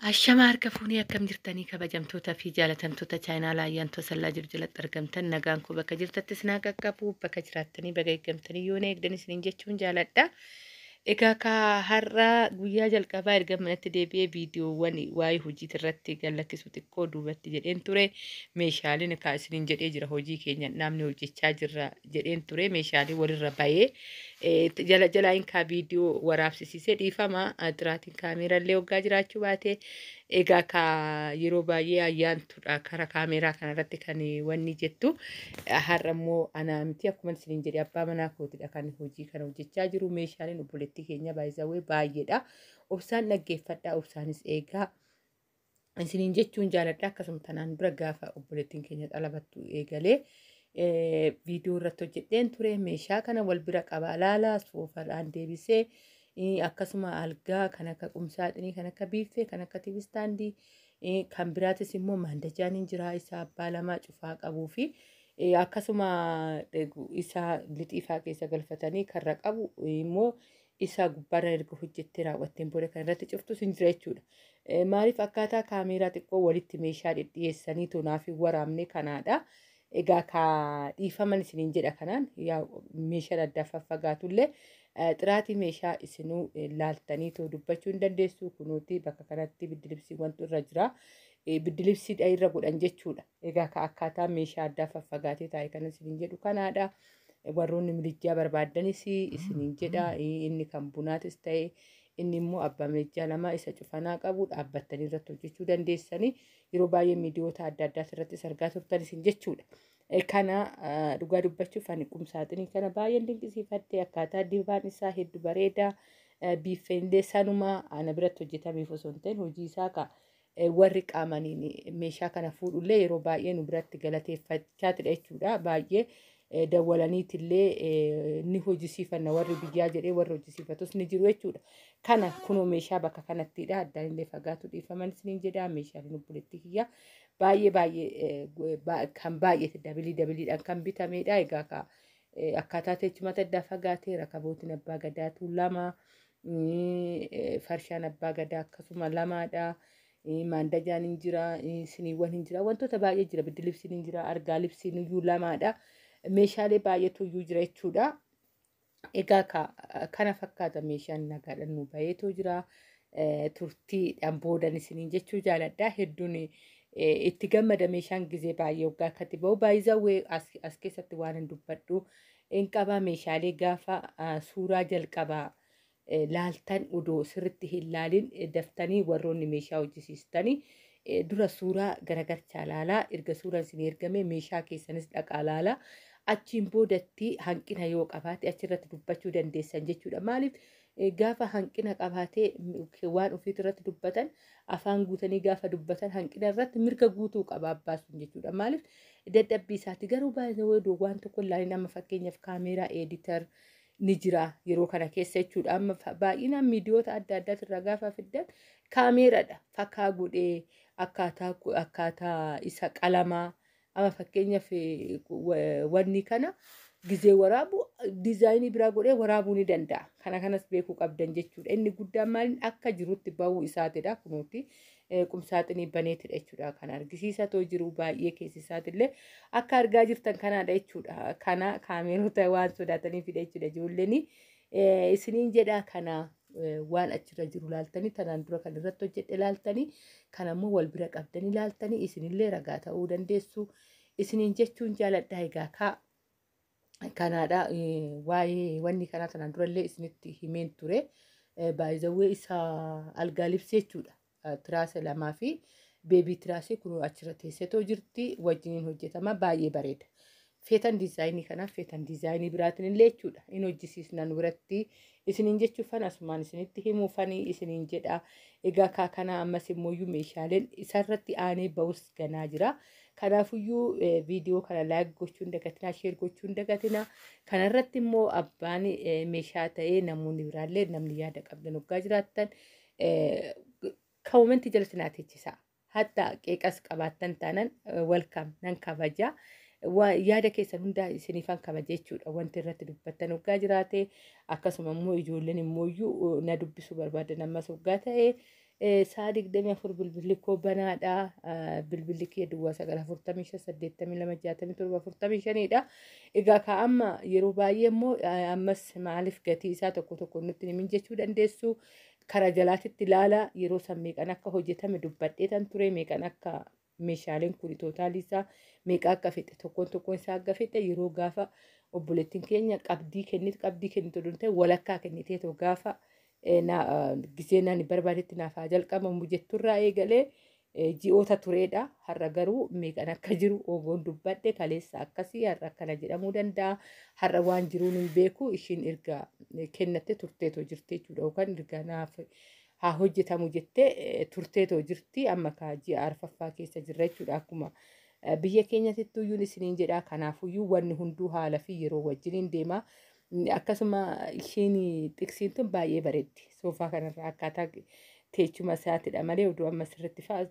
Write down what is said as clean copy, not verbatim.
Ashama harka fuunee, akkam jirtanii kabajamtoota fi jaalatamtoota chaayinaa Ayyaantuu Asallaa jiru jalatti argamtan? Nagaan koo bakka jirtattis naa qaqqabu, bakka jiraattanii baga eeggamtanii yoona eegdan isiniin jechuun jaaladha. Egaa ka har'a guyyaa jalqabaa erga manatti deebi'ee viidiyoowwan waa'ee hojii irratti gallakkisu xiqqoo duubatti jedheen ture. Meeshaaleen kaa isiniin jedhee jira, hojii keenya namni hojjechaa jirra jedheen ture. Meeshaalee walirra bahee jala jalaayin kaa viidiyoo waraabsisiisee, dhiifama, xiraatiin kaameerallee waggaa jiraachuu baate. Egaa ka yeroo baay'ee Ayyaantuudha kara kaameeraa kanarratti kan wanni jettu. Har'a immoo anaa miti, akkuma isiniin jedhe abbaa manaa kootidha kan hojii kana hojjechaa jiru. Meeshaaleen obboleettii keenya baay'isawee baay'eedha. Obsaan dhaggeeffadhaa, obsaanis eegaa isiniin jechuun jaaladha. Akkasuma tanaan dura gaafa obboleettiin keenya xalabattu eegalee viidiyoo irratti hojjedheen ture. Meeshaa kana wal bira qabaa laalaa, soofaadhaan deebisee, akkasuma algaa kan akka qumsaaxinii, kan akka biiffee, kan akka TV standii, kan biraatis immoo maandajaan hin jira, isa abbaa lamaa cufaa qabuu fi akkasuma isa lixiifaa keessa galfatanii karra qabu immoo isa gubbaarra erga hojjettee raawwatteen booda kan irratti cuftus hin jira jechuudha. Maaliif akkaataa kaameeraa xiqqoo walitti meeshaa dhidhiyeessanii tonaaf hin waraabne kanaadha. Egaa ka dhiifaman isiniin jedha. Kanaan meeshaan addaa faffagaatullee xiraatii meeshaa isinuu laaltanii too dubbachuu hin dandeessu. Kunuuti bakka kanatti biddilibsii wantu irra jira. Biddilibsiidha irra godhan jechuudha. Egaa ka akkaataa meeshaa addaa faffagaatee taa'e kana isiniin jedhu kanaadha. Warroonni milijjaa barbaaddanis isiniin jedha. Inni kan bunaatis ta'e, inni immoo abbaa milijjaa lama isa cufanaa qabu dhaabbattanii irratti hojjechuu dandeessanii, yeroo baay'ee miidiyoota adda addaas irrattis argaa turtan isin jechuudha. Kana dhugaa dubbachuuf ani qumsaaxinii kana baay'een dinqisiifadhe. Akkaataa dibaan isaa hedduu bareeda. Biiffeen sanuma ana biratti hojjetameef osoo hin ta'in, hojii isaa ka warri qaamaniin meeshaa kana fuudhullee yeroo baay'ee nu biratti galateeffachaatidha jechuudha. Baay'ee dawwalaniitillee ni hojisiifanna warri biyyaa jedhee warri hojisiifatus ni jiru jechuudha. Kana kunoo meeshaa bakka kanattidha. Addaan illee fagaatu, dhiifaman isiniin jedha. Meeshaaleen obboleettii kiyya baay'ee baay'ee kan baay'eete dabilii dabiliidhaan kan bitamedha. Egaa akkaataa teechumata addaa fagaatee, rakabootiin abbaa gadaatu lama, farshaan abbaa gadaa akkasuma lamaadha. Maandajaan hin jira, siniiwwan hin jira, wantoota baay'ee jira, biddilibsiin hin jira, argaa libsiin iyyuu lamaadha. Meeshaalee baay'eetu iyyuu jira jechuudha. Egaa kana fakkaata, meeshaan nagaadhaan nu baheetu jira. Turtiidhaan boodan isiniin jechuu jaaladha. Hedduun itti gammada meeshaan gizee baay'ee waggaa akkatti bahu. Baay'izawwee as keessatti waan hin dubbadhu hin qabaa. Meeshaalee gaafa suuraa jalqabaa laaltan odoo sirritti hin laalin daftanii warroonni meeshaa hojjisiistanii dura suuraa garagarchaa laalaa. Erga suuraan isin ergame meeshaa keessanis dhaqaa laalaa. Achiin boodatti hanqina yoo qabaate achirratti dubbachuu dandeessan jechuudha. Maaliif gaafa hanqina qabaatee waan ofiit irratti dubbatan, afaan guutanii gaafa dubbatan hanqina irratti mirga guutuu qaba abbaa sun jechuudha. Maaliif dadhabbii isaati. Garuu baay'ee waan tokko ilaalin, amma fakkeenyaaf kaameeraa editor ni jira yeroo kana keessa jechuudha. Amma baay'inaan miidiyoota adda addaati irraa gaafa fiddan kaameeraadha. Fakkaa godhee akkaataa isa qalamaa, amma fakkeenyaaf wanni kana gizee waraabu diizaayinii biraa godhee waraabuu ni danda'a. Kana kanas beekuu qabdan jechuudha. Inni guddaan maaliin akka jirutti bahuu isaatidha. Kunuuti qumsaaxinii baneetidha jechuudha. Kan argisiisatoo jiru baay'ee keessi isaatillee akka argaa jirtan kanaadha jechuudha. Kana kaameerota waan sodaataniifidha jechuudha ijoolleen. Isiniin jedha, kana waan achirra jiru laaltanii, tanaan dura kan irratti hojjedhe laaltanii, kan ammoo wal bira qabdanii laaltanii isinillee ragaa ta'uu dandeessu. Isiniin jechuun jaaladha. Egaa kaa kanaadha waa'ee wanni kanaa tanaan durallee isinitti himeen ture. Baay'izawwee isa algaa libsee jechuudha. Tiraasa lamaa fi baby tiraasii kun achirra teessetoo jirti, wajjiniin hojjetama, baay'ee bareeda. Feetan diizaayinii kanaaf, feetan diizaayinii biraatiin illee jechuudha. In hojjisiisna nu biratti isiniin jechuufan asumaan isinitti himuufanii isiniin jedha. Egaa kaa kana ammas immoo meeshaaleen isarratti aanee bahus ganaa jira. Kanaafuyyuu viidiyoo kana like gochuun dagatinaa, share gochuun dagatinaa. Kanarratti immoo abbaan meeshaa ta'ee namoonni biraallee namni yaada qabdan waggaa jiraattan commentii jalatti naa teechisaa. Hatta qeeqas qabaattan taanan welcome, nan kabaja. Yaada keessan hundaa isiniifan kabaja jechuudha. Wanti irratti dubbattan hoggaa jiraate, akkasuma immoo ijoolleen immoo na dubbisuu barbaadan ammas hoggaa ta'e, sa'a 24 bilbilli koo banaadha. Bilbilli kiyya 09 45 82 67 45dha. Egaa ka amma yeroo baay'ee immoo ammas maaliif gatii isaa tokko tokko nutti himin jechuu dandeessu. Karaa jalaatitti ilaala, yeroo san meeqan akka hojjetame dubbadheetan ture, meeqan akka meeshaaleen kun total isaa meeqa akka fixe, tokkoon tokkoon isaa akka fixe, yeroo gaafa obboleettiin keenya qabdii kennit, qabdii kennitu odoo hin ta'in walakkaa kenniteetoo gaafa gisee naan barbaadetti naaf haa jalqabamu jetturraa eegalee ji'oota tureedha. Har'a garuu meeqan akka jiru ogoon dubbadhe, kaleessa akkasii har'a akkana jedhamuu danda'a. Har'a waan jiruun hin beeku, ishiin erga kennatte turteetoo jirti jechuudha, yookaan erga naaf haa hojjetamu jettee turteetoo jirti. Amma kaa ji'a arfaffaa keessa jirra jechuudha, akkuma biyya keenyatti iyyuu isiniin jedha. Kanaafuyyuu wanni hunduu haala fi yeroo wajjiniin deema. Akkasuma ishiin xiqsiin tun baay'ee bareeddi. Soofaa kanarraa akkaataa teechuma isaatidha malee oduu amma sirriitti fa'a